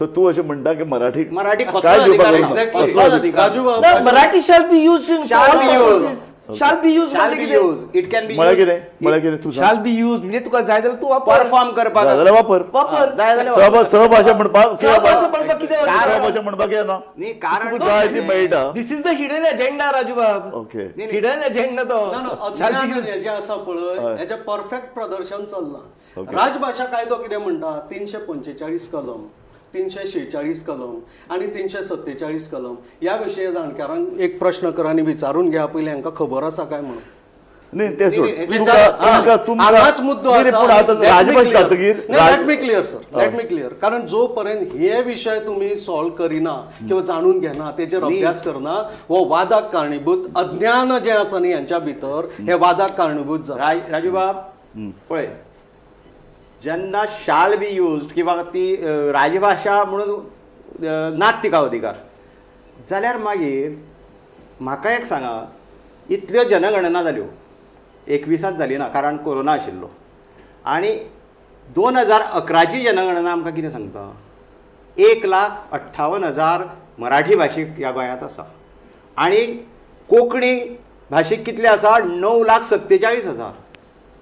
So तूं अशें म्हणटा की मराठी मराठी कसलो काय दिवपाक अधिकार? लागना? Exactly. कसलो अधिकार? राजू बाब, ना, Marathi shall be used in Shall be used. Shall be used shall be used, it can be. म्हळ्यार कितें? म्हळ्यार कितें तूं सांग. शाल बी यूज म्हणजे तुका जाय जाल्यार तूं वापर. परफॉर्म करपाक. जाय जाल्यार वापर. वापर. जाय जाल्यार वापर. सहभाषा म्हणपाक. सहभाषा म्हणपाक कितें? सहभाषा म्हणपाक येना. न्ही, कारण तुका जाय ती मेळटा. This is the hidden agenda, Rajubab. Okay. Hidden agenda तो. ना ना शाल बी अज्ञान यूज. हें जें आसा पळय, हेजें परफेक्ट प्रदर्शन चल्लां. राजभाशा कायदो कितें म्हणटा? 345 कलम, 346 कलम आनी 347 कलम. ह्या विशयी जाणकारांक एक प्रश्न कर आनी विचारून घ्या पयलीं, हांकां खबर आसा काय म्हणून. न्ही, तें सोड. नाही, तुका विचार- तुमकां हांगाच मुद्दो न्ही, आसा. पूण आतां राजभास जातकीर let me clear, sir, let me clear. कारण जो पर्यंत हे विशय तुम्ही सॉल्व करिना किंवा जाणून घेना, तेजेर अभ्यास करना, हो वादाक कारणीभूत अज्ञान जें आसा न्ही हेंच्या भितर, हे वादाक कारणीभूत जाता. राजूबाब, पळय, जेन्ना शाल बी यूज किंवा ती राजभाशा म्हणून नात तिका अधिकार जाल्यार मागीर म्हाका एक सांगा, इतल्यो जनगणना जाल्यो, 21सांत जाली ना कारण कोरोना आशिल्लो, आनी 2011ची जनगणना आमकां कितें सांगता? 1,58,000 मराठी भाशीक ह्या गोंयांत आसा आनी कोंकणी भाशीक कितले आसा? 9,47,000.